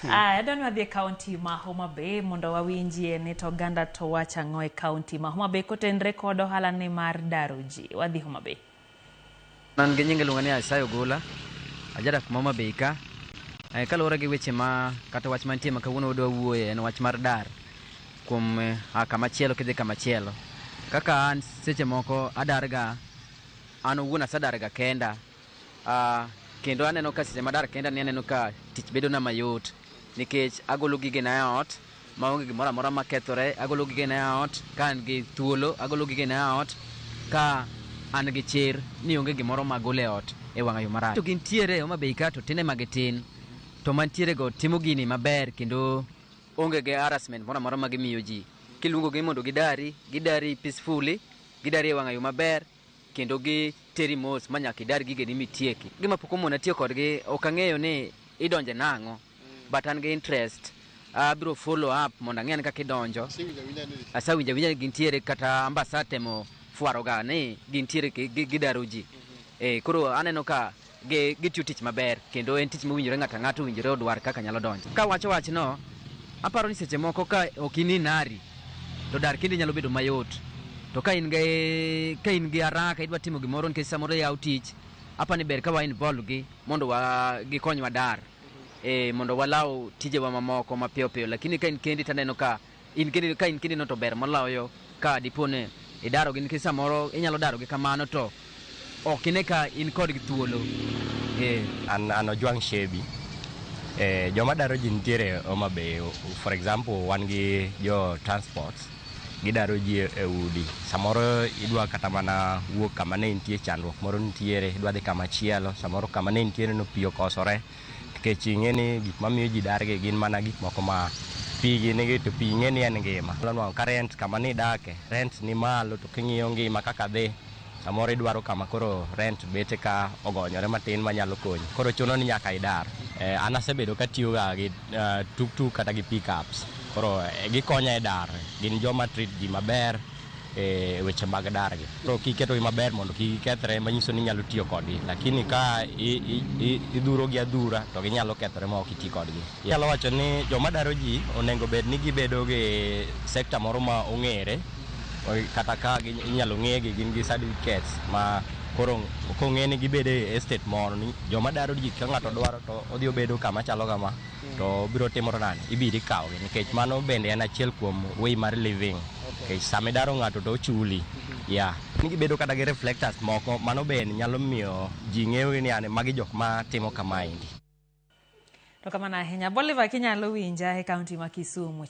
Aya, adwa ni wadhi e kaunti ma Homa Bay mondo wawinjie ni to oganda to wacho ang'o e kaunti ma Homa Bay kotenre kod ohala ni mar daro ji. Wadhi Homa Bay. An gi nyinga iluonga ni Isaiah Ogola, ajadak ma Homa Bay ka. Kaluwore gi weche ma kata wach mantie ma kawuono wadwa wuoye en wach mar dar kuom a kama chielo kidhi kama chielo. Kaka an seche moko adar ga, an owuon asedar ga kenda. Kendo aneno ka seche madar kenda ni aneno ka tich bedo na mayot nikech agolo gigena e ot maonge gimoro amora makethore, agolo gigena e ot ka an gi thuolo, agolo gigena e ot ka an gi chir ni onge gimoro magolo e ot e wang'a yo marach. To gintiere Homa Bay ka to tin ema gitin, to mantiere go timo gini maber kendo onge gi harassment moro amora ma gimiyo ji. Kiluongo gi mondo gidari, gidari peacefully, gidari e wang'a yo maber kendo giteri mos ma nyaka idar gigeni mitieki. Gima pok omona tiyo kodgi ok ang'eyo ni idonje nang'o, but an gi interest abiro follow up mondo ang'e kaka idonjo. Asewinjo awinja ni gintiere kata ambasa temo fwaro ga ni gintiere gidaro ji. Koro aneno ka gitiyo tich maber kendo en tich mowinjore ng'ato ang'ato owinjore odwar kaka nyalo donjo. Kawacho wachno, aparo ni seche moko ka ok in inari to dar kendi nyalo bedo mayot. To ka in gi ka in gi haraka idwa timo gimoro nikech samoro iyawo tich, apa ni ber ka wa involve gi mondo wa gikonywa dar. Mondo walaw tijewa mamoko mapiyo piyo, lakini ka in kendi taneno ka in kendi ka in kendi no to ber moloyo ka dipo ni idaro gi nikech samoro inyalo daro gi kamano to ok ine ka in kodgi thuolo. An Ojwang' Shebi. Joma daro ji nitiere Homa Bay. For example, wan gi jo transport gidaro ji e udi. Samoro idwa kata mana wuok kama ne nitie chandruok moro nitiere, idwa dhi kama chielo, samoro kama ne nitiere no pi okosore. Nikech ing'e ni gik mamiyo ji dar gi gin mana gik moko ma pi gi nigi to pi ing'e ni en ngima. Inyalo nwang'o ka rent kama nidake, rent ni malo to king'iyo ngima kaka dhi, samoro idwaro kama koro rent bete ka ogonyore matin manyalo konyi. Koro chuno ni nyaka idar. An asebedo katiyo ga gi tuktuk kata gi pickups. Koro gikonya e dar. Gin joma treat ji maber e weche mag dar gi. Koro kiketogi maber mondo kik gikethre manyiso ni inyalo tiyo kodgi. Lakini ka idhuro gi adhura to ginyalo kethore ma ok iti kodgi. Inyalo wacho ni joma daro ji onego bed ni gibedo gi sector moro ma ong'ere kata ka inyalo ng'egi gin gi certificates ma koro kong'e ni gibedo e estate moro ni joma daro ji ka ng'ato dwaro to odhi obedo kama chalo kama to obiro timore nade ibiro ikawogi nikech mano bende en achiel kuom way mar living nikech sama idaro ng'ato to ochuli yeah. Ni gibedo kata gi reflectors moko mano bende nyalo miyo ji ng'eyo ni an magi jok ma timo kamaendi. To kamano ahinya. Bolivar kinyalo winja e kaunti ma Kisumu.